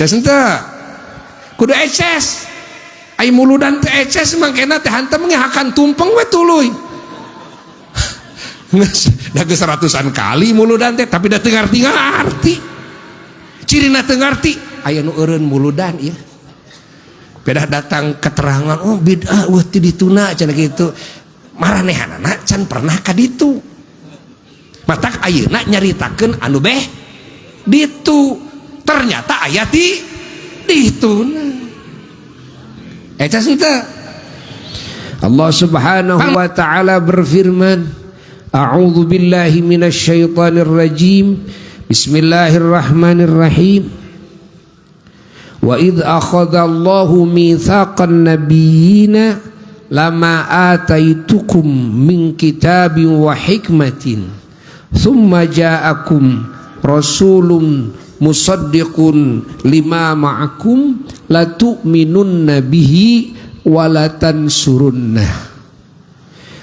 Eces henteu? Kudu eces. Ai muludan teh eces mangkena teh hantem hakan tumpeng we tuluy. Da geus ratusan kali muludan teh tapi da teu ngarti-ngarti. Cirina teu ngarti, aya nu eureun muludan ieu. Pedah datang keterangan, oh bid'ah wah ti dituna cenah kitu. Maranehanana can pernah ka ditu. Matak ayeuna nyaritakeun anu beh ditu. Ternyata aya ti dituna. Eces henteu? Allah Subhanahu wa taala berfirman, A'udzu billahi minasyaitonir rajim. Bismillahirrahmanirrahim. Wa idh akhadallahu mitsaqan nabiyyina lama ataitukum min kitabin wa hikmatin thumma ja'akum rasulun musaddiqun lima ma'akum latu'minunna bihi wa latansurunnah.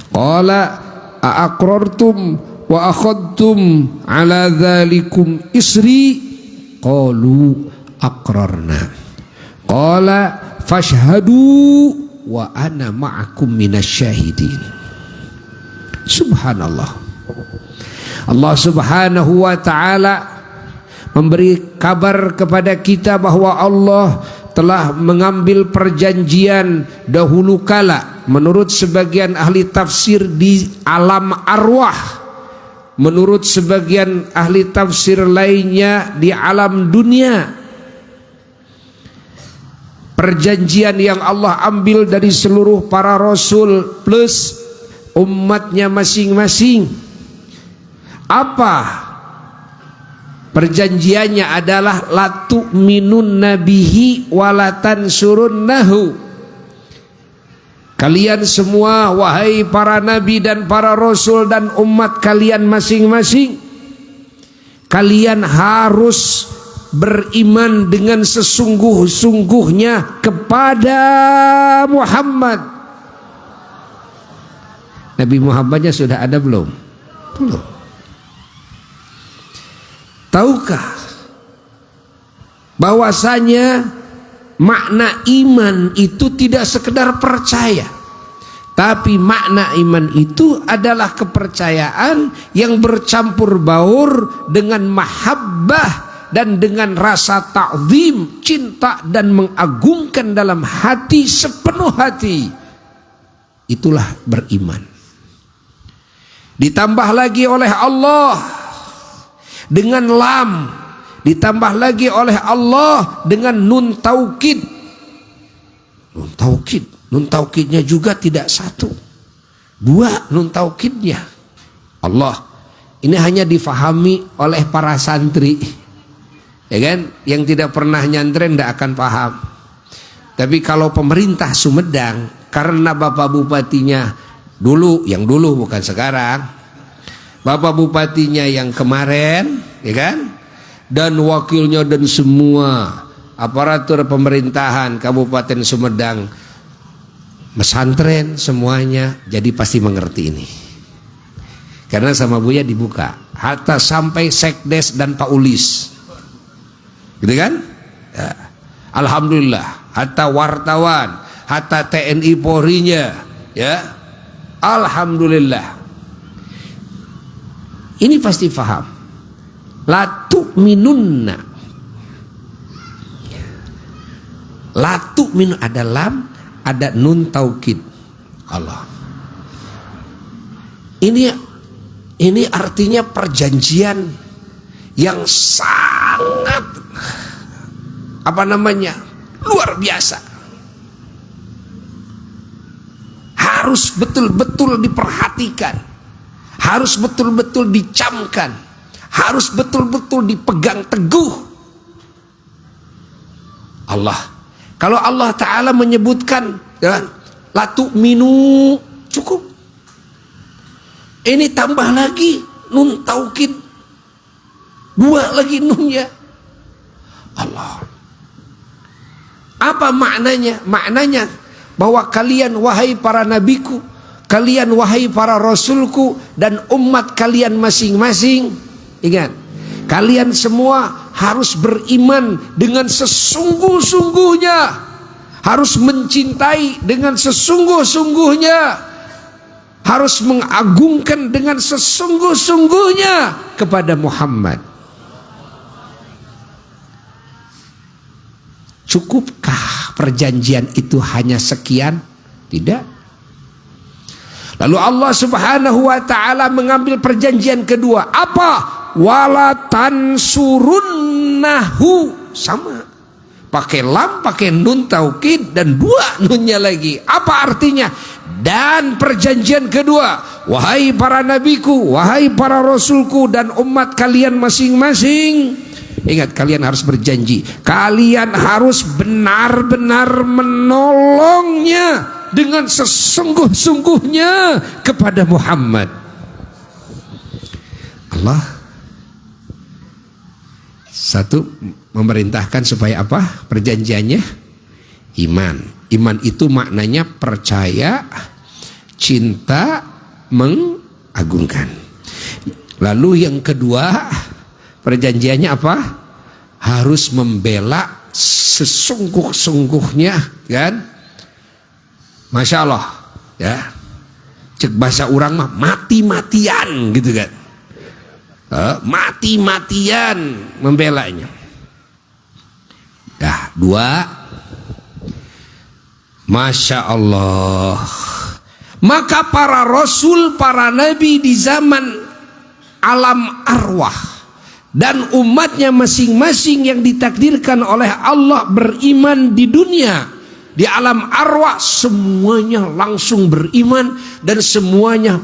Qala a'aqrartum wa akhadtum ala dzalikum isri qalu aqrarna. Qala fashhadu wa ana ma'akum minasyahidin. Subhanallah. Allah Subhanahu wa taala memberi kabar kepada kita bahwa Allah telah mengambil perjanjian dahulu kala, menurut sebagian ahli tafsir di alam arwah, menurut sebagian ahli tafsir lainnya di alam dunia. Perjanjian yang Allah ambil dari seluruh para rasul plus umatnya masing-masing. Apa perjanjiannya? Adalah latu'minunna bihi walatansurunnahu. Kalian semua wahai para nabi dan para rasul dan umat kalian masing-masing, kalian harus beriman dengan sesungguh-sungguhnya kepada Muhammad. Nabi Muhammadnya sudah ada belum? Belum. Tahukah bahwasanya makna iman itu tidak sekedar percaya, tapi makna iman itu adalah kepercayaan yang bercampur baur dengan mahabbah dan dengan rasa ta'zim, cinta dan mengagungkan dalam hati sepenuh hati. Itulah beriman. Ditambah lagi oleh Allah dengan lam, ditambah lagi oleh Allah dengan nun taukid. Nun taukid, nun taukidnya juga tidak satu, dua nun taukidnya. Allah ini hanya difahami oleh para santri, ya kan? Yang tidak pernah nyantren tidak akan paham. Tapi kalau pemerintah Sumedang, karena bapak bupatinya dulu, yang dulu bukan sekarang, bapak bupatinya yang kemarin, ya kan? Dan wakilnya dan semua aparatur pemerintahan Kabupaten Sumedang mesantren semuanya, jadi pasti mengerti ini. Karena sama Buya dibuka, hatta sampai sekdes dan Pak Ulis, gitu kan? Ya. Alhamdulillah, hatta wartawan, hatta TNI Polri-nya, ya. Alhamdulillah. Ini pasti faham. La tu'minunna. La tu'minu, ada lam, ada nun taukid. Allah. Ini artinya perjanjian yang sangat luar biasa. Harus betul-betul diperhatikan, harus betul-betul dicamkan, harus betul-betul dipegang teguh. Allah. Kalau Allah Ta'ala menyebutkan ya, la tu'minu, cukup. Ini tambah lagi nun taukid, dua lagi nunnya. Allah. Apa maknanya? Maknanya bahwa kalian wahai para nabiku, kalian wahai para rasulku, dan umat kalian masing-masing, ingat, kalian semua harus beriman dengan sesungguh-sungguhnya, harus mencintai dengan sesungguh-sungguhnya, harus mengagungkan dengan sesungguh-sungguhnya kepada Muhammad. Cukupkah perjanjian itu hanya sekian? Tidak. Lalu Allah Subhanahu wa ta'ala mengambil perjanjian kedua. Apa? Wala tansurunnahu. Sama. Pakai lam, pakai nun taukid, dan dua nunnya lagi. Apa artinya? Dan perjanjian kedua, wahai para nabiku, wahai para rasulku dan umat kalian masing-masing, ingat, kalian harus berjanji, kalian harus benar-benar menolongnya dengan sesungguh-sungguhnya kepada Muhammad. Allah satu memerintahkan supaya apa? Perjanjiannya iman. Iman itu maknanya percaya, cinta, mengagungkan. Lalu yang kedua, perjanjiannya apa? Harus membela sesungguh-sungguhnya, kan? Masya Allah, ya. Cek bahasa orang mah mati-matian gitu kan. Mati-matian membelanya. Dah, dua. Masya Allah. Maka para rasul, para nabi di zaman alam arwah dan umatnya masing-masing yang ditakdirkan oleh Allah beriman di dunia, di alam arwah, semuanya langsung beriman dan semuanya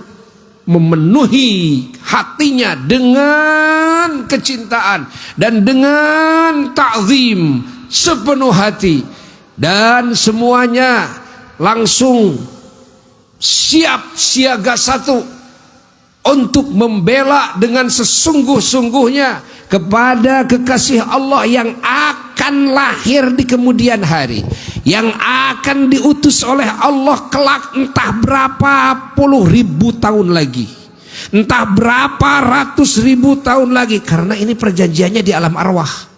memenuhi hatinya dengan kecintaan dan dengan ta'zim sepenuh hati. Dan semuanya langsung siap siaga satu untuk membela dengan sesungguh-sungguhnya kepada kekasih Allah yang akan lahir di kemudian hari, yang akan diutus oleh Allah kelak entah berapa puluh ribu tahun lagi, entah berapa ratus ribu tahun lagi, karena ini perjanjiannya di alam arwah.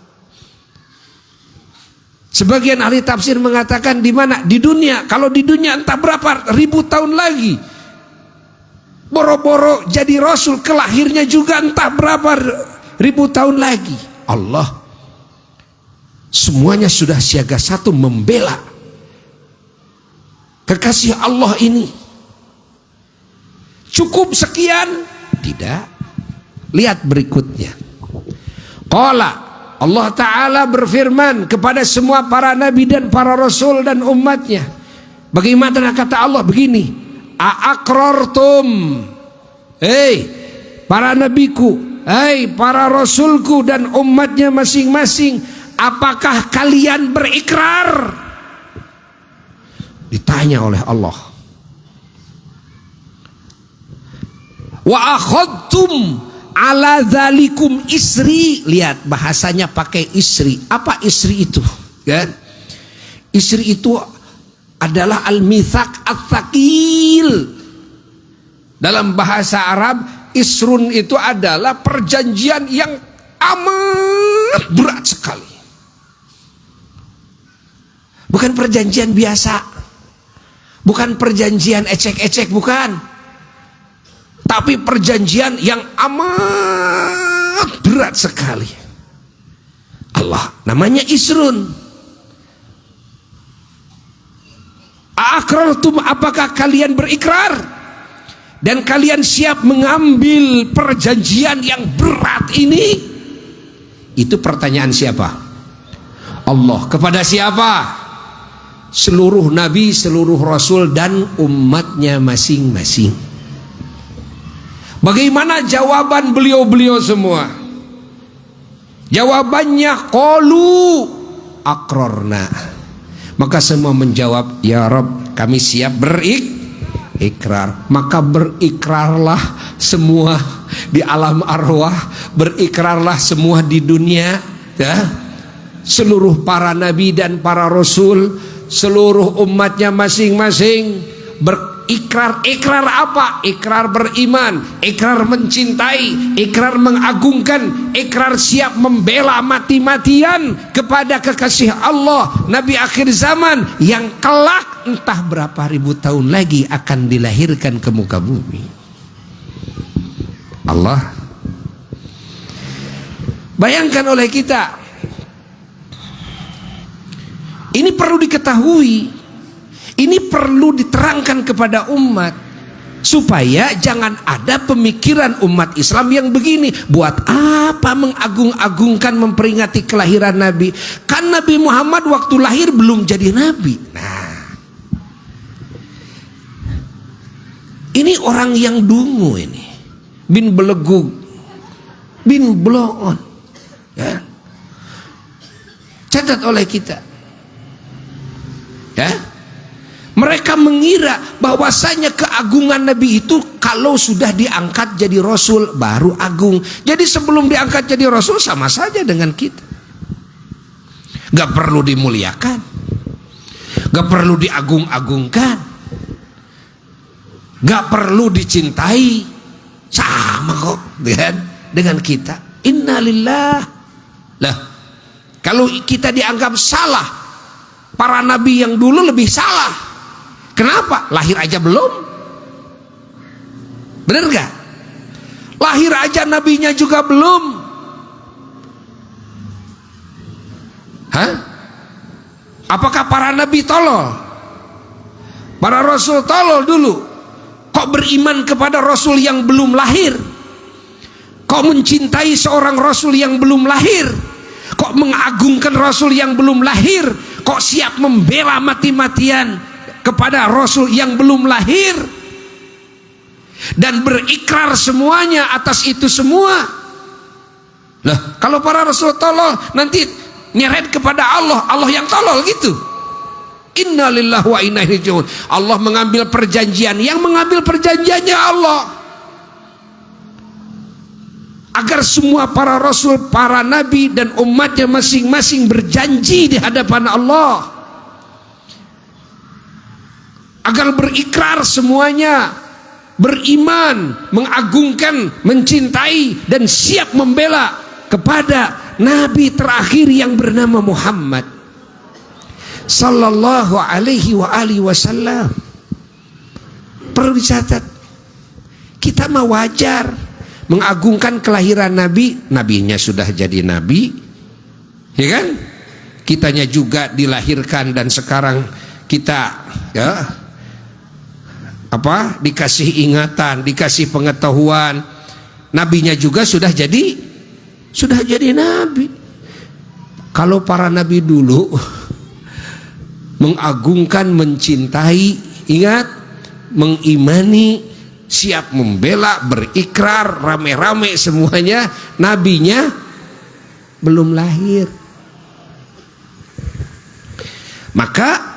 Sebagian ahli tafsir mengatakan di mana? Di dunia. Kalau di dunia entah berapa ribu tahun lagi. Boro-boro jadi rasul, kelahirnya juga entah berapa ribu tahun lagi. Allah semuanya sudah siaga satu membela kekasih Allah ini. Cukup sekian? Tidak. Lihat berikutnya. Qala, Allah Ta'ala berfirman kepada semua para nabi dan para rasul dan umatnya. Bagaimana kata Allah? Begini, a'aqrartum, hei para nabiku, hei para rasulku dan umatnya masing-masing, apakah kalian berikrar? Ditanya oleh Allah. Wa akhadtum ala dzalikum isri. Lihat bahasanya pakai isri. Apa isri itu? Ya. Isri itu adalah al-mitsaq ats-tsaqil. Dalam bahasa Arab, isrun itu adalah perjanjian yang amat berat sekali. Bukan perjanjian biasa. Bukan perjanjian ecek-ecek, bukan. Tapi perjanjian yang amat berat sekali. Allah namanya isrun. A'aqrartum, apakah kalian berikrar dan kalian siap mengambil perjanjian yang berat ini? Itu pertanyaan siapa? Allah. Kepada siapa? Seluruh nabi, seluruh rasul dan umatnya masing-masing. Bagaimana jawaban beliau-beliau semua? Jawabannya qalu aqrarna. Maka semua menjawab, ya Rob, kami siap berikrar. Maka berikrarlah semua di alam arwah, berikrarlah semua di dunia, ya. Seluruh para nabi dan para rasul, seluruh umatnya masing-masing Ikrar, ikrar apa? Ikrar beriman, ikrar mencintai, ikrar mengagungkan, ikrar siap membela mati-matian kepada kekasih Allah, Nabi akhir zaman yang kelak entah berapa ribu tahun lagi akan dilahirkan ke muka bumi. Allah. Bayangkan oleh kita. Ini perlu diketahui. Ini perlu diterangkan kepada umat supaya jangan ada pemikiran umat Islam yang begini. Buat apa mengagung-agungkan memperingati kelahiran Nabi? Kan Nabi Muhammad waktu lahir belum jadi Nabi. Nah, ini orang yang dungu ini, bin belegug, bin bloon, ya. Catat oleh kita, ya. Mereka mengira bahwasanya keagungan Nabi itu kalau sudah diangkat jadi Rasul baru agung. Jadi sebelum diangkat jadi Rasul sama saja dengan kita. Gak perlu dimuliakan, gak perlu diagung-agungkan, gak perlu dicintai, sama kok dengan kita. Innalillah. Lah, kalau kita dianggap salah, para nabi yang dulu lebih salah. Kenapa? Lahir aja belum. Bener gak? Lahir aja nabinya juga belum. Hah? Apakah para nabi tolol? Para rasul tolol dulu. Kok beriman kepada rasul yang belum lahir? Kok mencintai seorang rasul yang belum lahir? Kok mengagungkan rasul yang belum lahir? Kok siap membela mati-matian kepada rasul yang belum lahir? Dan berikrar semuanya atas itu semua. Lah, kalau para rasul tolol nanti nyeret kepada Allah, Allah yang tolol gitu. Innalillahi wa inna ilaihi raji'un. Allah mengambil perjanjian, yang mengambil perjanjiannya Allah, agar semua para rasul, para nabi dan umatnya masing-masing berjanji di hadapan Allah, agar berikrar semuanya, beriman, mengagungkan, mencintai dan siap membela kepada nabi terakhir yang bernama Muhammad sallallahu alaihi wa alihi wasallam. Perlu dicatat, kita mah wajar mengagungkan kelahiran nabi, nabinya sudah jadi nabi, ya kan? Kitanya juga dilahirkan dan sekarang kita, ya, apa, dikasih ingatan, dikasih pengetahuan. Nabinya juga sudah jadi nabi. Kalau para nabi dulu mengagungkan, mencintai, ingat, mengimani, siap membela, berikrar, rame-rame semuanya, nabinya belum lahir. Maka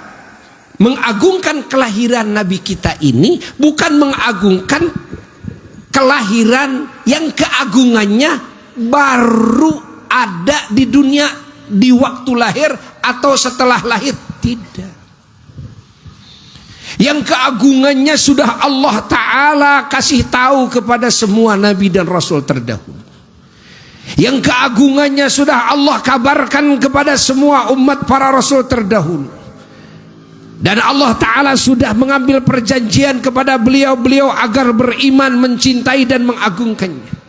mengagungkan kelahiran nabi kita ini bukan mengagungkan kelahiran yang keagungannya baru ada di dunia di waktu lahir atau setelah lahir, tidak. Yang keagungannya sudah Allah Ta'ala kasih tahu kepada semua nabi dan rasul terdahulu. Yang keagungannya sudah Allah kabarkan kepada semua umat para rasul terdahulu. Dan Allah Ta'ala sudah mengambil perjanjian kepada beliau-beliau agar beriman, mencintai dan mengagungkannya.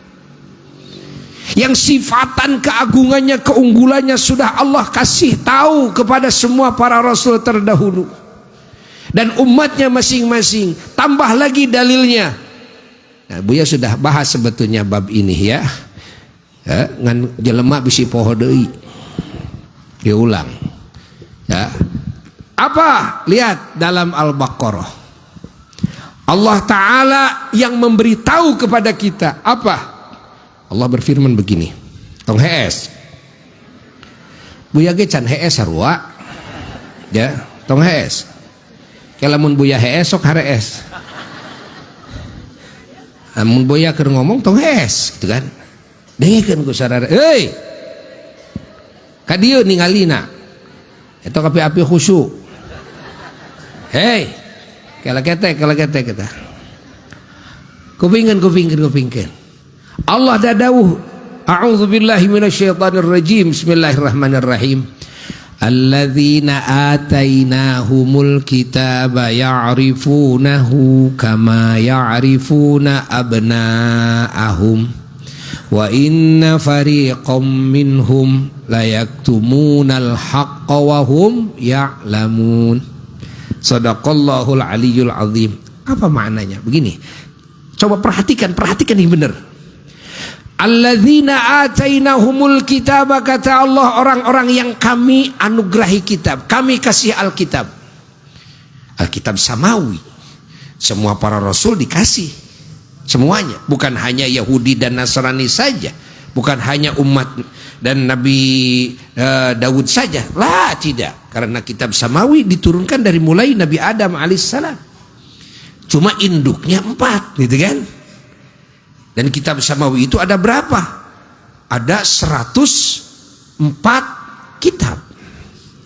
Yang sifatan keagungannya, keunggulannya sudah Allah kasih tahu kepada semua para rasul terdahulu dan umatnya masing-masing. Tambah lagi dalilnya. Nah, Buya sudah bahas sebetulnya bab ini ya. Ya, ngan jelema bisi poho deui. Diulang. Ya. Apa? Lihat dalam Al-Baqarah. Allah Ta'ala yang memberitahu kepada kita apa? Allah berfirman begini. Tong hees. Buya ge can hees sarua. Ya, tong hees. Lamun Buya hees sok harees. Lamun Buya keur ngomong tong hees gitu kan. Dengekeun ku sarare. Heuy. Ka dieu ningalina. Eta kapi-api khusyuk. Hei. Kela ketek, kela ketek kita. Kupingkeun, kupingkeun, kupingkeun. Allah dadawuh, a'udzubillahi minasyaitonir rajim. Bismillahirrahmanirrahim. Alladzina atainahumul kitaba ya'rifunahu kama ya'rifuna abna'ahum wa inna fariqam minhum layaktumunal haqqa wa hum ya'lamun. Sadaqallahul aliyyul azim. Apa maknanya? Begini. Coba perhatikan, perhatikan ini benar. Alladzina atainahumul kitaba, kata Allah, orang-orang yang kami anugerahi kitab, kami kasih Alkitab. Alkitab samawi. Semua para rasul dikasih. Semuanya, bukan hanya Yahudi dan Nasrani saja, bukan hanya umat dan Nabi Daud saja. Lah, tidak. Karena kitab samawi diturunkan dari mulai Nabi Adam alaihissalam. Cuma induknya 4, gitu kan? Dan kitab samawi itu ada berapa? Ada 104 kitab.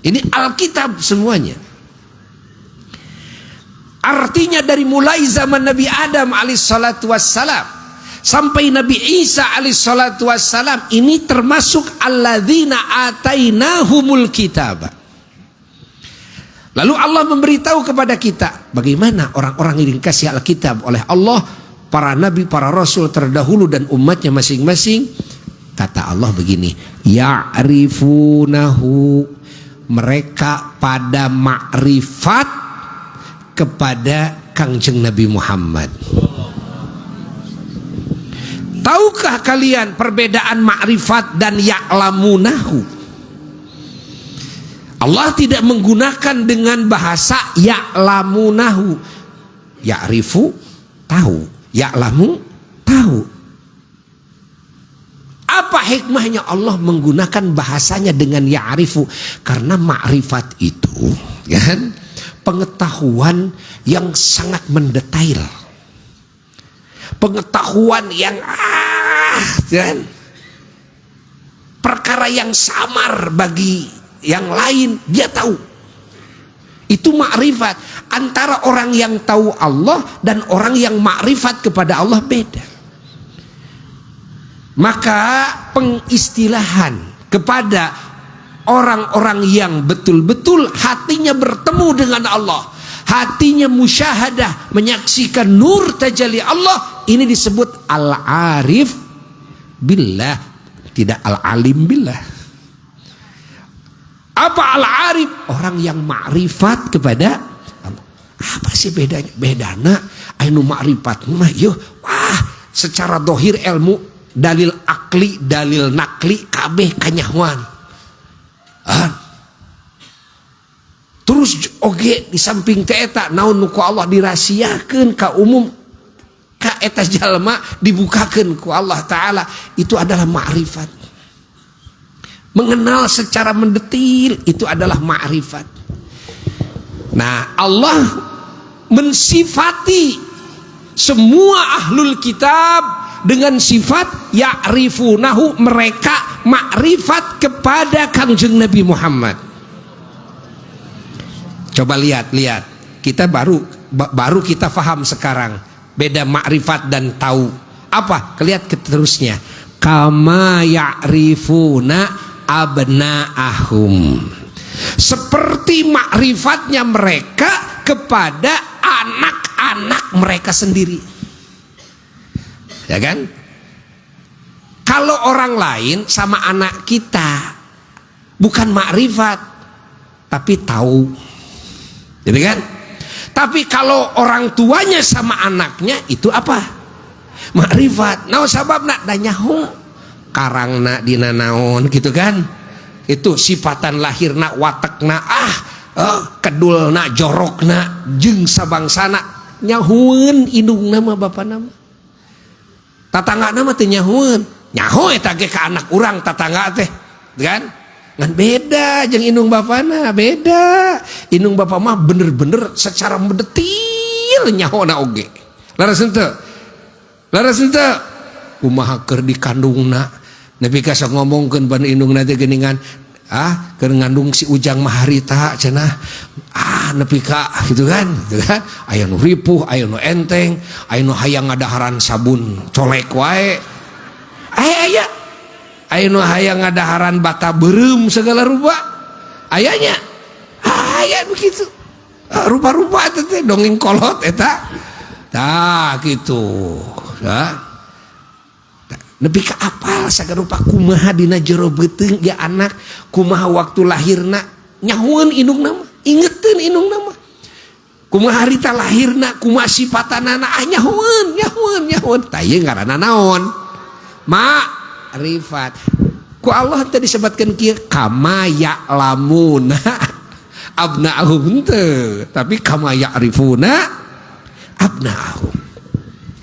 Ini Alkitab semuanya. Artinya dari mulai zaman Nabi Adam alaihissalatu wassalam sampai Nabi Isa alaihissalatu wassalam, ini termasuk alladzina atainahumul kitab. Lalu Allah memberitahu kepada kita bagaimana orang-orang yang dikasih Alkitab oleh Allah, para nabi, para rasul terdahulu dan umatnya masing-masing. Kata Allah begini, ya'rifunahu, mereka pada makrifat kepada Kangjeng Nabi Muhammad. Tahukah kalian perbedaan makrifat dan ya'lamunahu? Allah tidak menggunakan dengan bahasa ya'lamunahu. Ya'rifu tahu, ya'lamu tahu. Apa hikmahnya Allah menggunakan bahasanya dengan ya'rifu? Karena makrifat itu kan pengetahuan yang sangat mendetail, pengetahuan yang kan perkara yang samar bagi yang lain dia tahu. Itu makrifat. Antara orang yang tahu Allah dan orang yang makrifat kepada Allah beda. Maka pengistilahan kepada orang-orang yang betul-betul hatinya bertemu dengan Allah, hatinya musyahadah, menyaksikan nur tajalli Allah, ini disebut al-arif billah, tidak al-alim billah. Apa al-arif? Orang yang makrifat kepada Allah. Apa sih bedanya? Bedana anu makrifat mah yeuh, wah, secara dohir ilmu, dalil akli, dalil nakli kabeh kanyahoan. Ah. Terus oge di samping teh eta naon nu ku Allah dirahasiakeun ka umum, ka eta jalma dibukakeun ku Allah Ta'ala, itu adalah makrifat. Mengenal secara mendetil itu adalah makrifat. Nah, Allah mensifati semua ahlul kitab dengan sifat ya'rifunahu, mereka makrifat kepada Kangjeng Nabi Muhammad. Coba lihat, lihat. Kita baru kita faham sekarang beda makrifat dan tahu. Apa? Kelihat terusnya. Kama ya'rifuna abna'ahum. Seperti makrifatnya mereka kepada anak-anak mereka sendiri. Ya kan? Kalau orang lain sama anak kita bukan makrifat, tapi tahu. Jadi kan? Tapi kalau orang tuanya sama anaknya itu apa? Makrifat. Nah, sababna da nyaho karangna dina naon gitu kan? Itu sifatan lahirna, watekna, kedulna, jorokna, jeung sabangsana nyahueun indungna mah bapana mah. Tatangga mah teu nyahueun. Nyaho eta ge ka anak urang tatangga teh, kan? Ngan beda jeung indung bapana, beda. Indung bapa mah bener-bener secara mendetil nyahona oge. Leres henteu? Leres henteu? Kumaha keur dikandungna? Nepi ka sok ngomongkeun pan indungna teh geuningan, Ah, keur ngandung si Ujang maharita cenah. Ah, nepi ka gitu kan, gitu kan. Aya nu ripuh, aya nu enteng, aya nu hayang ngadaharan sabun colek wae. Aya aya. Aya nu hayang ngadaharan bata beureum segala rupa. Ayanya. Aya begitu. Rupa-rupa teh dongeng kolot eta. Tah gitu. Nah. Nepi ka apal sagala rupa kumaha dina jero beuteung ya anak, kumaha waktu lahirna, nyahoeun indungna mah, ingeteun indungna mah. Kumaha harita lahirna, kumaha sipatanana, ah nyahoeun, nyahoeun, nyahoeun. Tah ieu ngaranna naon? Ma'rifat. Ku Allah teh disebutkeun kieu kama ya'lamuna abna'ahum teu, tapi kama ya'rifuna abna'ahum.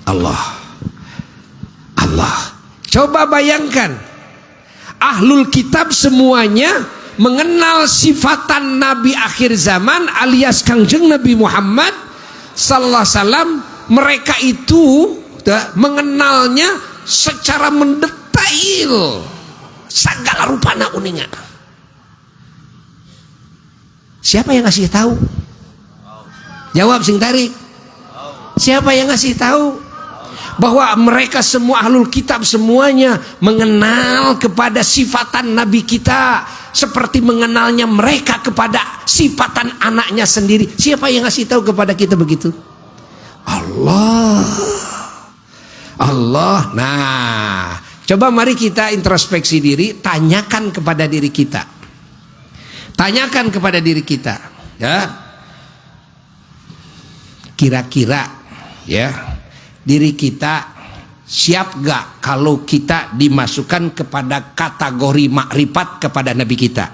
Allah. Allah. Coba bayangkan, ahlul kitab semuanya mengenal sifatan Nabi akhir zaman alias Kangjeng Nabi Muhammad sallallahu alaihi wasallam. Mereka itu mengenalnya secara mendetail, segala rupana uninga. Siapa yang ngasih tahu? Jawab sing tarik. Siapa yang ngasih tahu bahwa mereka semua ahlul kitab semuanya mengenal kepada sifatan Nabi kita seperti mengenalnya mereka kepada sifatan anaknya sendiri? Siapa yang ngasih tahu kepada kita begitu? Allah. Allah. Nah, coba mari kita introspeksi diri, tanyakan kepada diri kita. Tanyakan kepada diri kita, ya. Kira-kira, ya, diri kita siap gak kalau kita dimasukkan kepada kategori makrifat kepada Nabi kita?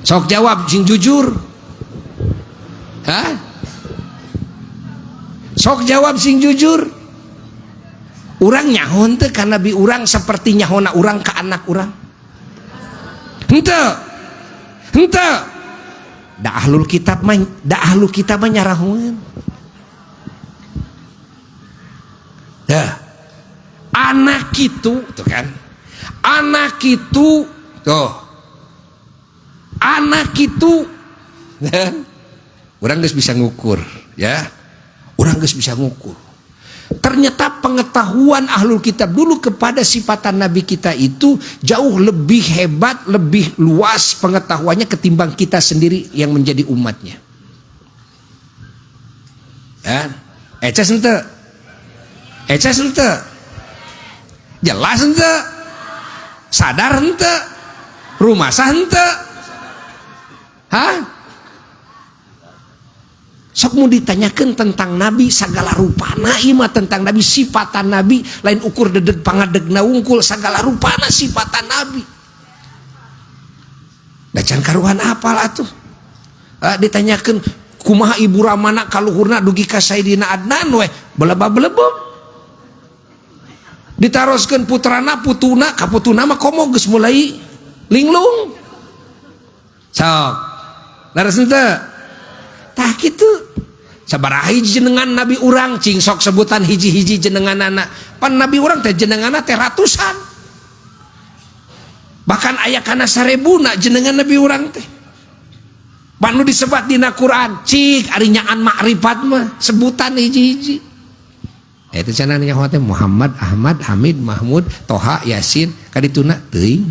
Sok jawab sing jujur. Hah? Sok jawab sing jujur. Urang nyahon teu ka Nabi urang seperti nyahona urang ka anak urang? Henteu. Henteu. Da ahlul kitab mah, da ahlul kitab mah nyarahoeun. Dah. Anak itu tuh kan. Anak itu tuh. Anak itu urang geus bisa ngukur, ya. Urang geus bisa ngukur. Ternyata pengetahuan ahlul kitab dulu kepada sifatan Nabi kita itu jauh lebih hebat, lebih luas pengetahuannya ketimbang kita sendiri yang menjadi umatnya. Ya, eces henteu? Eces henteu? Jelas henteu? Sadar henteu? Rumasa henteu? Hah? Sok mau ditanyakan tentang Nabi segala rupana ieu mah tentang Nabi, sifatan Nabi, lain ukur dedeg pangadegna wungkul, segala rupana sifatan Nabi. Da can karuhan apal atuh. Ditanyakan kumaha ibu ramana kaluhurna dugi ka Sayyidina Adnan we beleba-belebem. Ditaroskeun putrana putuna ka putuna mah komo geus mulai linglung. Sok. Leres henteu? Tah kitu. Sabaraha hiji jenengan Nabi urang, cing sok sebutan hiji-hiji jenenganana. Pan Nabi urang teh jenenganna teh ratusan. Bahkan aya kana sarebuna jenengan Nabi urang teh. Pan nu disebat dina Quran, cik ari nyaan makrifat mah sebutan hiji-hiji. Eta cenah nyaho teh Muhammad, Ahmad, Hamid, Mahmud, Toha, Yasin, kadituna teuing.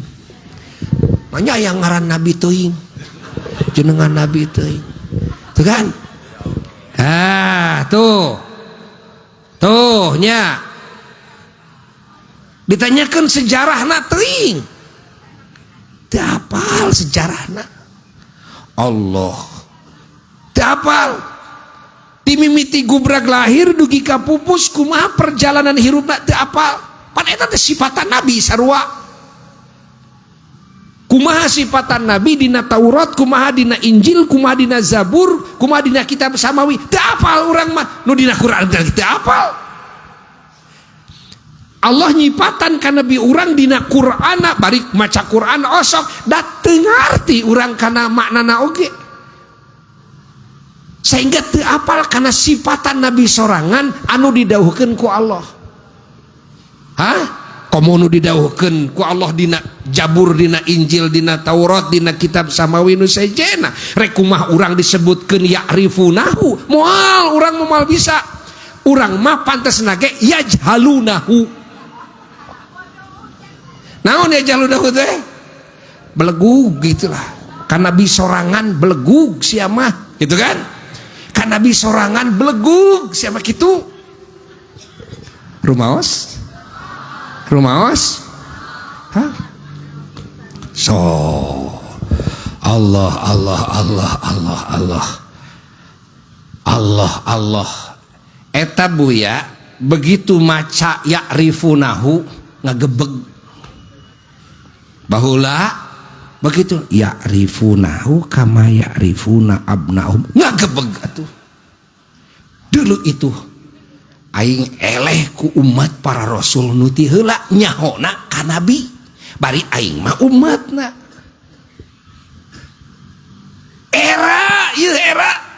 Manya aya ngaran Nabi teuing. Jenengan Nabi teuing. Tuh kan? Ah, tuh. Tuh nya. Ditanyakan sejarahna teuing. Teu apal sejarahna. Allah. Teu apal. Timimiti gubrag lahir dugi ka pupus kumaha perjalanan hirupna teu apal. Pan eta teh sifatan Nabi sarua. Kumaha sifatan Nabi dina Taurat, kumaha dina Injil, kumaha dina Zabur, kumaha dina kitab samawi. Teu apal urang mah, nu dina Quran teu apal. Allah nyipatan ka Nabi urang dina Qur'ana, bari maca Qur'an osok, da teu ngarti urang kana maknana oge. Sehingga teu apal kana sifatan Nabi sorangan anu didawuhkeun ku Allah. Hah? Komo nu didawuhkeun ku Allah dina Jabur, dina Injil, dina Taurat, dina kitab samawi nu sejena. Rek kumaha urang disebutkeun ya'rifunahu, moal urang moal bisa. Urang mah pantesna ge yajhalunahu. Naon yajhalunahu teh? Belegug gitulah. Ka nabi sorangan belegug sia mah, gitu kan? Ka nabi sorangan belegug sia mah kitu. Rumaos? Rumaos? Hah? So Allah, Allah, Allah, Allah, Allah, Allah, Allah. Eta Buya begitu maca ya'rifunahu ngagebeg. Bahula begitu ya'rifunahu kama ya'rifuna abnahum ngagebeg atuh. Dulu itu aing eleh ku umat para rasul nu ti heula nyahona ka nabi, bari aing mah umatna. Era ieu era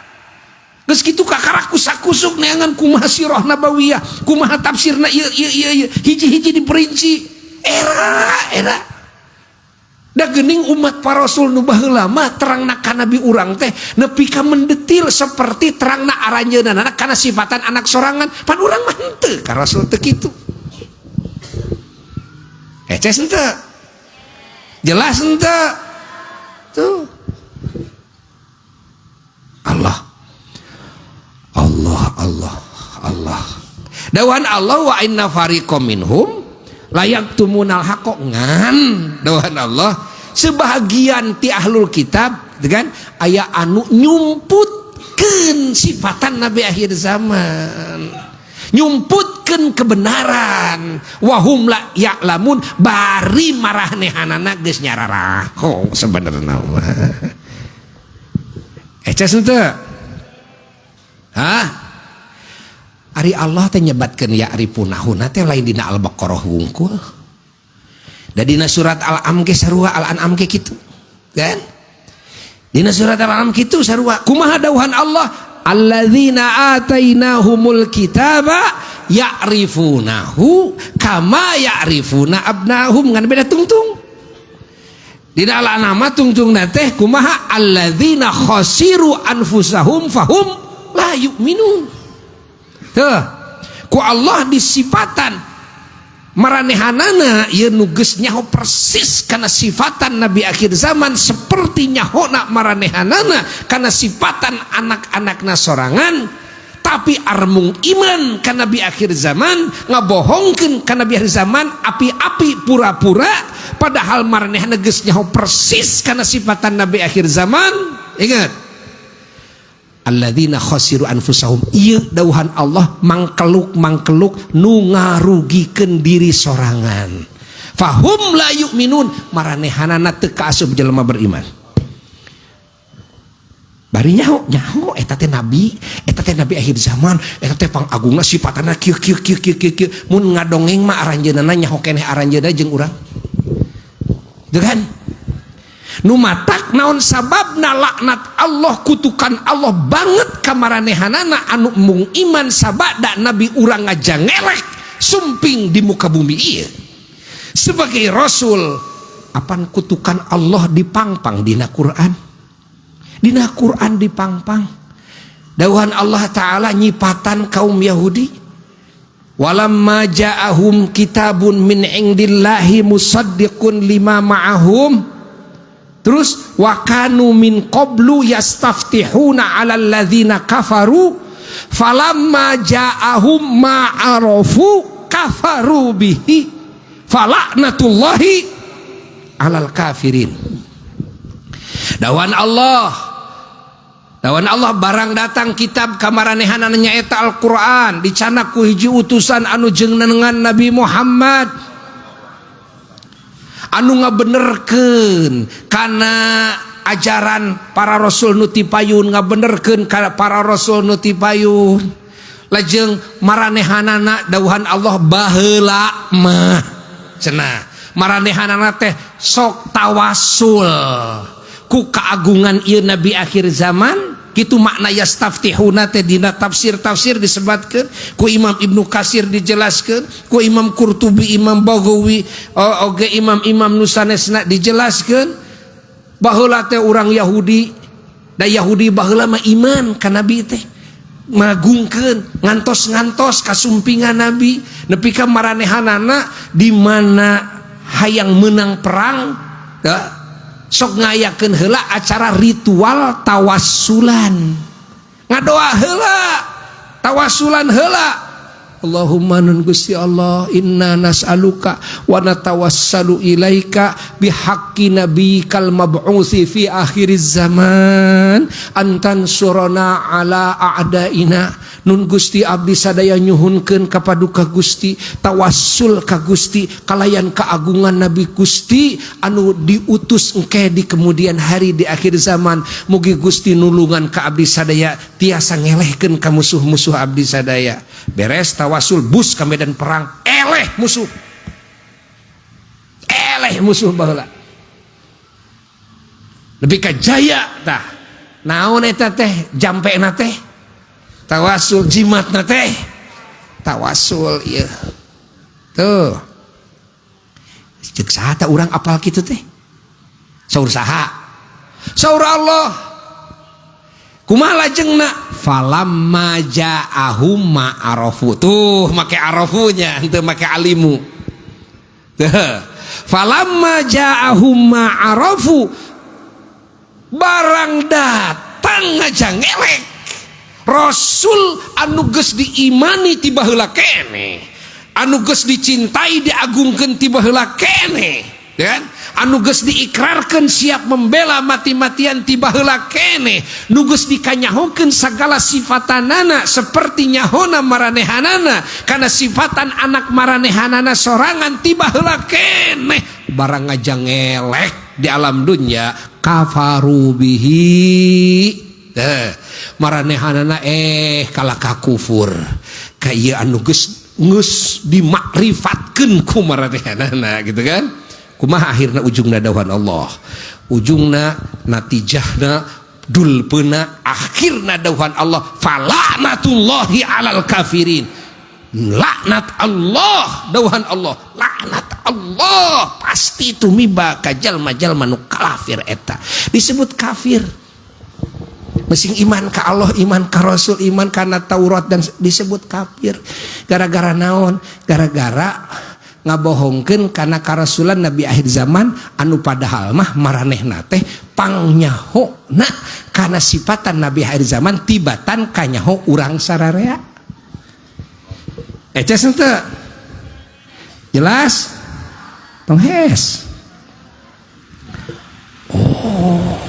geus kitu kakara kusak-kusuk neangan kumaha sirah nabawiyah, kumaha tafsirna ieu ieu ieu ieu, hiji-hiji diperinci. Era era da geuning umat para rasul nu baheula mah terangna ka nabi urang teh nepi ka mendetil seperti terangna aranjeunna kana sifatan anak sorangan, pan urang mah henteu ka rasul teu kitu. Eces henteu? Jelas henteu? Tuh. Allah, Allah, Allah, Allah. Dawuhan Allah wa inna fariqam minhum layaktumunal haqqo, ngan dawuhan Allah sebahagian ti ahlul kitab dengan aya anu nyumputkeun sifatan nabi akhir zaman, nyumputkeun kebenaran, wahum la ya'lamun, bari maranehanana geus nyararaho sebenarna mah. Eces henteu? Hah? Ari Allah teh nyebatkeun ya'rifunahu teh lain dina Al-Baqarah wungkul. Da dina surat Al-Am ge sarua, Al-An'am ge kitu. Kan? Dina surat Al-An'am kitu sarua. Kumaha dawuhan Allah? Alladzina atainahumul kitaba ya'rifunahu kama ya'rifuna abnahum, ngan beda tungtung. Dina Al-An'am tungtungna teh kumaha? Alladzina khasiru anfusahum fahum la yu'minun. Tuh, ku Allah disifatan maranehanana ieu nu geus nyaho persis kana sifatan nabi akhir zaman seperti nyahona maranehanana kana sifatan anak-anakna sorangan, tapi armung iman ka nabi akhir zaman, ngabohongkeun ka nabi akhir zaman, api-api pura-pura, padahal maranehana geus nyaho persis kana sifatan nabi akhir zaman. Ingat, alladzina khasiru anfusahum, ieu dawuhan Allah, mangkeluk-mangkeluk nu ngarugikeun diri sorangan, fahum la yu'minun, maranehanana teu kaasup jelema beriman. Bari nyaho nyaho eta teh nabi, eta teh nabi akhir zaman, eta teh pangagungna, sifatna kieu kieu kieu kieu kieu kieu. Mun ngadongeng mah aranjeunna nyaho keneh aranjeunna jeung urang. Gitu kan? Nu matak naon sababna laknat Allah, kutukan Allah banget ka maranehanana anu mung iman sabada nabi urang ngajangelek sumping di muka bumi ieu sebagai rasul. Apan kutukan Allah dipangpang dina Quran, dina Quran dipangpang. Dawuhan Allah Ta'ala nyipatan kaum Yahudi, walamma ja'ahum kitabun min indillahi musaddiqun lima ma'ahum, terus wakanu min qablu yastaftihuna 'alal ladzina kafaru falamma ja'ahum ma arafu kafaru bihi falaknatullahi 'alal kafirin. Dawuhan Allah, dawuhan Allah, barang datang kitab ka maranehanana, nyaeta Al-Qur'an, dicandak ku hiji utusan anu jenengan Nabi Muhammad, anu ngabenerkeun kana ajaran para rasul nu tipayun, ngabenerkeun kana para rasul nu tipayun. Lajeng maranehanana, dawuhan Allah, baheula mah cenah maranehanana teh sok tawasul ku keagungan ieu nabi akhir zaman. Kitu makna yastaftihuna teh dina tafsir-tafsir disebatkeun ku Imam Ibnu Katsir, dijelaskeun ku Imam Qurtubi, Imam Baghawi, oge imam-imam nu sanesna dijelaskeun. Baheula teh urang Yahudi, da Yahudi baheula mah iman ka Nabi teh, ngagungkeun, ngantos-ngantos kasumpingan Nabi nepi ka maranehanana di mana hayang menang perang ya, sok ngayakeun heula acara ritual tawassulan, ngadoa heula, tawassulan heula. Allahumma, nun Gusti Allah, inna nas'aluka wa natawassalu ilaika bihaqqi nabiyyikal mab'utsi fi akhiriz zaman an tansurana ala a'daina. Nun Gusti, abdi sadaya nyuhunkeun ka paduka Gusti, tawassul ka Gusti kalayan keagungan Nabi Gusti anu diutus engke di kemudian hari, di akhir zaman. Mugi Gusti nulungan ka abdi sadaya tiasa ngelehkeun ka musuh-musuh abdi sadaya. Beres tawasul, bus ke medan perang, eleh musuh, eleh musuh. Baheula lebih ke jaya. Tah, naon eta teh? Jampena teh tawasul, jimatna teh tawasul. Ieu tuh cek saha tah urang apal kitu teh? Saur saha? Saur Allah. Kumaha lajengna? Falamma ja'ahum ma arafu. Tuh, make arafunya, henteu make alimu. Tuh, falamma ja'ahum ma arafu, barang datang ngajangelek Rasul anu geus diimani ti baheula keneh, anu geus dicintai, diagungkeun ti baheula keneh, ya kan? Anu geus diikrarkeun siap membela mati-matian ti baheula keneh, nu geus dikanyahokeun segala sifatanana seperti nyahona maranehanana karena sifatan anak maranehanana sorangan ti baheula keneh, barang ngajangelek di alam dunia, kafaru bihi. Eh, maranehanana kalah ka kufur ka ieu anu geus geus dimakrifatkeun ku maranehanana, gitu kan? Kumaha akhirna, ujungna dawuhan Allah, ujungna, natijahna, dulpeuna, akhirna dawuhan Allah, falaknatullahi alal kafirin. Laknat Allah, dawuhan Allah, laknat Allah pasti tumiba ka jalma-jalma nu kafir. Eta disebut kafir. Mesing iman ka Allah, iman ka Rasul, iman karena Taurat, dan disebut kafir gara-gara naon? Gara-gara ngabohongkeun kana karasulan Nabi akhir zaman, anu padahal mah maranehna teh pangnyaho kana sifatan Nabi akhir zaman tibatan kanyaho urang sararea. Eces henteu? Jelas? Tong hes. Oh,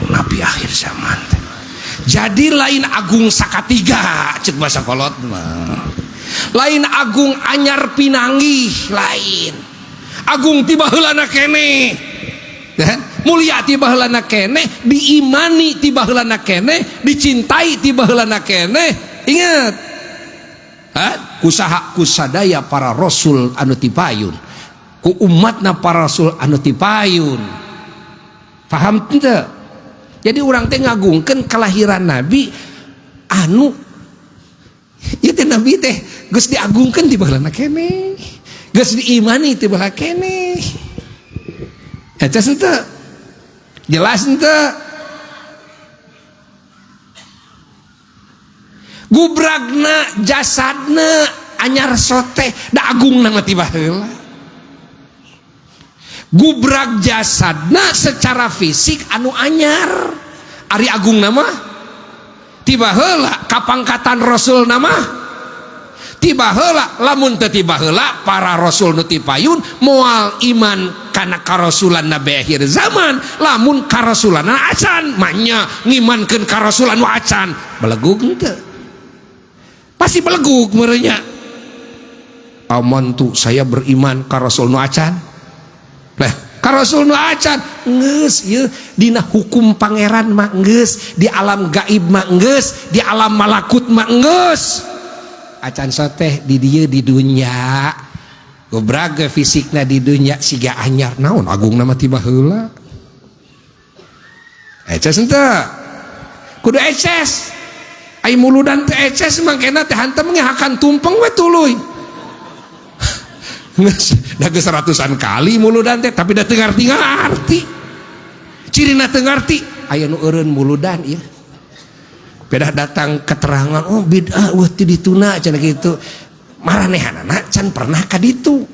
Nabi akhir zaman teh. Jadi lain agung sakatiga cek bahasa kolot mah. Lain agung anyar pinanggih, lain. Agung ti baheulana keneh. Dan mulia ti baheulana keneh, diimani ti baheulana keneh, dicintai ti baheulana keneh. Ingat. Ha? Kusaha? Kusadaya para rasul anu tipayun. Ku umatna para rasul anu tipayun. Paham teu? Jadi urang teh ngagungkeun kelahiran Nabi anu ieu teh, Nabi teh geus diagungkeun ti baheulana keneh. Geus diimani ti baheula keneh. Eta henteu? Jelas henteu? Gubragna jasadna anyar sote da agungna mah ti baheula. Gubrag jasadna secara fisik anu anyar, ari agungna mah ti baheula. Kapangkatan rasul nama ti baheula. Lamun teu ti baheula, para rasul nu ti payun moal iman kana karasulan nabi akhir zaman. Lamun karasulan acan, manya ngimankeun karasulan nu acan, belegug henteu? Pasti belegug merenya. Aman tuh saya beriman ka rasul nu acan. Lah, ka rasul nu acan geus ieu dina hukum pangeran mah geus, di alam gaib mah geus, di alam malakut mah geus acan soteh di dieu, di dunya gobrag fisikna di dunya siga anyar, naon agungna mah ti baheula. Eces henteu? Kudu eces. Ai muludan teh eces mangkena teh hantem ge hakan tumpeng we tuluy. Geus da geus ratusan kali muludan teh, tapi da teu ngarti-ngarti. Cirina teu ngarti, aya nu eureun muludan ieu. Pedah datang keterangan, oh bid'ah wah ti dituna cenah kitu. Maranehanana can pernah ka ditu.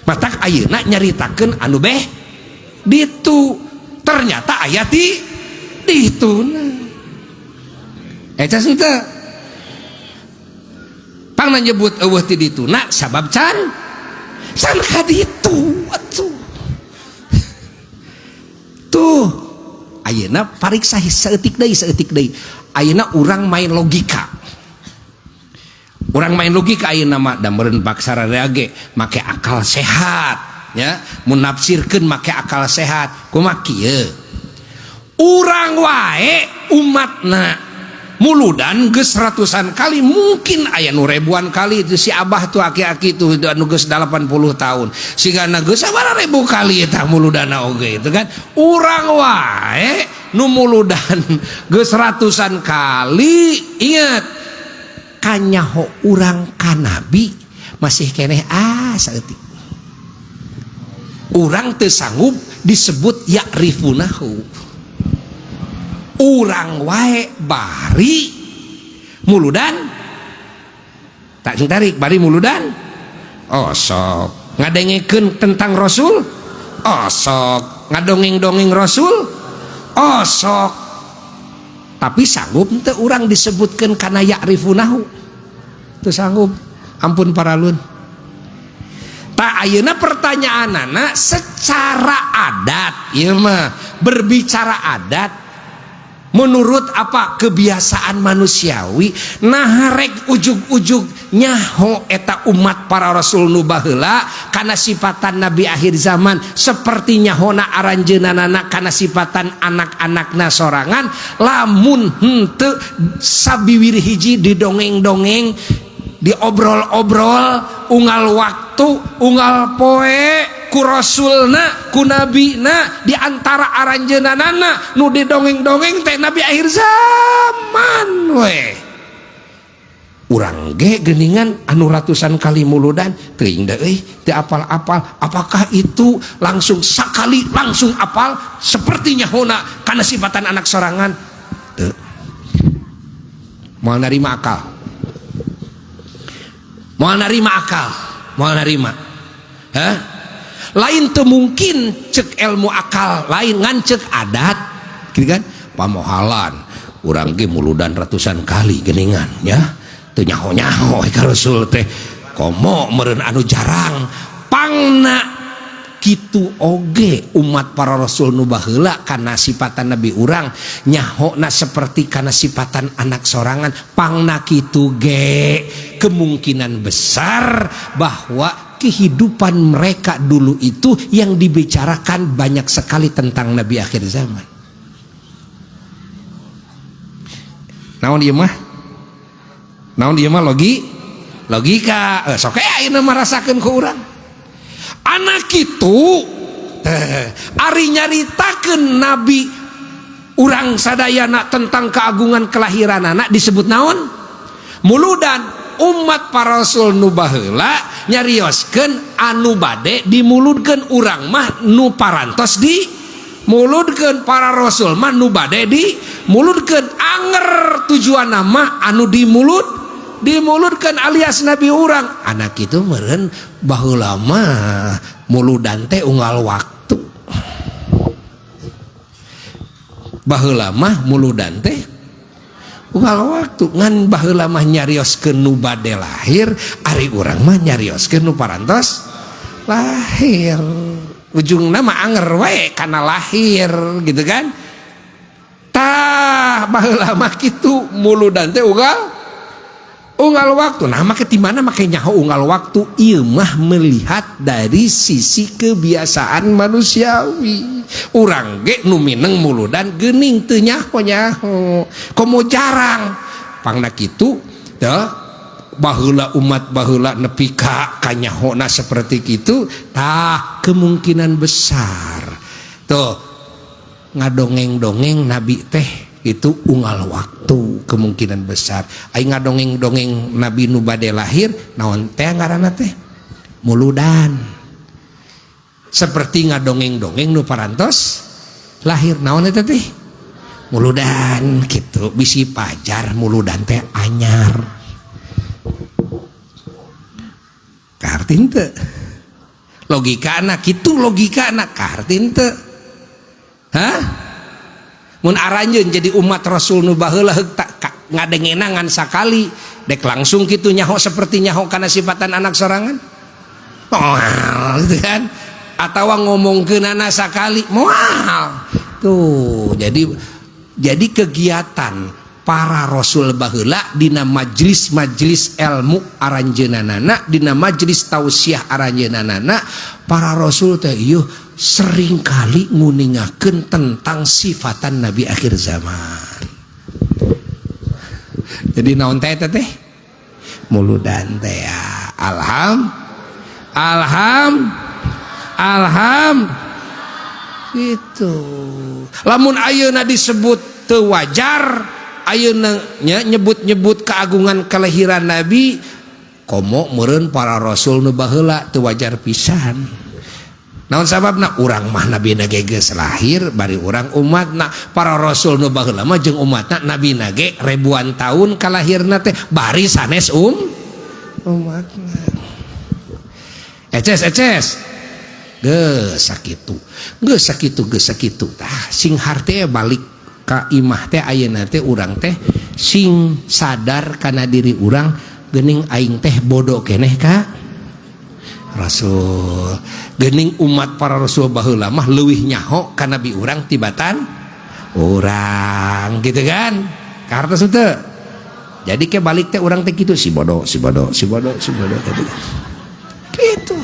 Matak ayeuna nyaritakeun anu beh ditu. Ternyata aya ti dituna. Eces henteu? Pangna nyebut eueuh ti dituna sabab can can ka ditu atuh. Tuh ayeuna pariksa saeutik deui, saeutik deui. Ayeuna urang main logika. Urang main logika ayeuna mah da meureun baksara ge make akal sehat ya, mun nafsirkeun make akal sehat kumaha kieu. Urang wae umatna muludan geus ratusan kali, mungkin aya nu ribuan kali itu si abah tuh, aki-aki tuh anu geus 80 tahun sigana geus sabaraha ribu kali eta muludana oge itu kan. Urang wae nu muludan geus ratusan kali, ingat kanyaho urang ka nabi masih keneh saeutik. Urang teu sanggup disebut ya'rifunahu. Urang wae bari muludan tak tarik bari muludan osok ngadengekeun tentang Rasul, osok ngadongeng-dongeng Rasul osok, tapi sanggup teu urang disebutkeun kana ya'rifunahu? Teu sanggup. Ampun paralun. Tak ayeuna pertanyaanana secara adat ieu mah, berbicara adat menurut apa kebiasaan manusiawi, nah rek ujug-ujug nyaho eta umat para rasul nu baheula kana sifatan nabi akhir zaman seperti nyahona aranjeunana kana sifatan anak-anakna sorangan, lamun henteu sabiwir hiji didongeng-dongeng, diobrol-obrol unggal waktu unggal poe ku rasulna ku nabina, di antara aranjeunana nu didongeng-dongeng teh nabi akhir zaman we. Urang ge geuningan anu ratusan kali muludan teuing deui euy, teu apal-apal. Apakah itu langsung sakali langsung apal seperti nyahona kana sifatan anak sorangan? Teu. Moal narima akal, moal narima akal, moal narima. Hah? Lain teu mungkin cek ilmu akal lain, ngan cek adat gitu kan, pamohalan urang ge muludan ratusan kali geningan ya teu nyaho-nyaho ka Rasul teh, komo meureun anu jarang. Pangna kitu oge umat para rasul nu baheula kana sifatan nabi urang nyahona seperti kana sifatan anak sorangan. Pangna kitu ge kemungkinan besar bahwa kehidupan mereka dulu itu yang dibicarakan banyak sekali tentang nabi akhir zaman. Naon ieu mah? Naon ieu mah logika. Sok ayeuna marasakeun ku urang. Anak itu ari nyaritakeun nabi urang sadayana tentang keagungan kelahiran anak disebut naon? Muludan. Umat para rasul nu baheula nyarioskeun anu bade dimuludkeun, urang mah nu parantos dimuludkeun, para rasul mah nu bade dimuludkeun. Anger tujuanna mah anu dimuludkeun alias nabi urang. Anak itu meureun baheula mah muludan teh unggal waktu, baheula mah muludan teh unggal waktu, ngan baheula mah nyarioskeun nu bade lahir, ari urang mah nyarioskeun nu parantos lahir. Ujungna mah anger wae kana lahir gitu kan. Tah baheula mah kitu muludan teh unggal waktu. Nah make di mana make nyaho unggal waktu? Ieu mah melihat dari sisi kebiasaan manusiawi. Urang ge nu mineng muludan geuning teu nyaho-nyaho, komo jarang. Pangna kitu teh baheula umat baheula nepi ka kanyahona seperti kitu. Tah kemungkinan besar tuh ngadongeng-dongeng nabi teh Itu unggal waktu kemungkinan besar. Aing ngadongeng-dongeng nabi nu bade lahir naon teh ngaranna teh? Muludan. Seperti ngadongeng-dongeng nu parantos lahir naon eta teh? Muludan gitu. Bisi pajar muludan teh anyar. Kaharti henteu? Logikana kitu, logikana kaharti henteu? Hah? Mun aranjeun jadi umat Rasul nu baheula ngadengena ngan sakali dek langsung kitu nyaho seperti nyaho kana sifatan anak sorangan moal gitu kan, atawa ngomongkeunana sakali moal tuh. Jadi kegiatan para rasul baheula dina majelis-majelis ilmu aranjeunanana, dina majelis tausiah aranjeunanana, para rasul teh ieu seringkali nguningakeun tentang sifatan nabi akhir zaman. Jadi naon teh teh? Muludan teh ya. Alham alham alham itu. Lamun ayeuna disebut teu wajar ayeuna nyebut-nyebut keagungan kelahiran nabi, komo meureun para rasul nu baheula teu wajar pisan. Naon sababna? Urang mah nabina ge geus lahir bari urang umatna. Para rasul nu baheula mah jeung umatna nabina ge ribuan tahun kalahirna teh bari sanes umatna. Eces eces geus sakitu, geus sakitu, geus sakitu. Tah sing harte balik ka imah teh ayeuna teh urang teh sing sadar kana diri urang, geuning aing teh bodoh keneh ka Rasul, geuning umat para rasul baheula mah leuwih nyaho ka nabi urang tibatan urang gitu kan. Kahartos teu? Jadi ke balik teh urang teh kitu, si bodoh, si bodoh, si bodoh, si bodoh gitu. Gitu.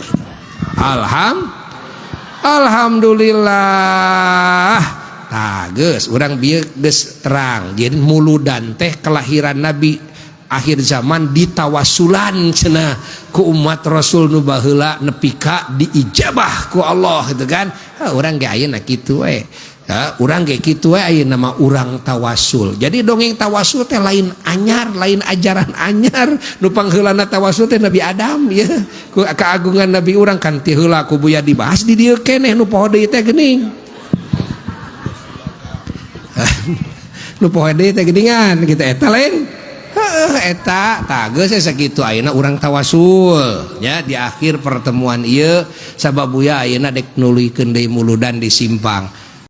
Alhamdulillah. Tah geus urang bieu geus terang. Jadi muludan teh kelahiran nabi akhir zaman ditawasulan cenah ku umat Rasul nu baheula nepi ka diijabah ku Allah gitu kan. Ha, urang ge ayeuna kitu we. Ha, urang ge kitu we ayeuna mah urang tawasul. Jadi dongeng tawasul teh lain anyar, lain ajaran anyar. Nu pangheulana tawasul teh Nabi Adam ya. Ku keagungan Nabi urang kan ti heula ku Buya dibahas di dieu keneh nu poho deui teh geuning. Nu poho deui teh geuningan gitu eta lain. Eta tah geus sakitu ayeuna urang tawasul nya di akhir pertemuan ieu sabab Buya ayeuna dek nuluykeun deui muludan di simpang.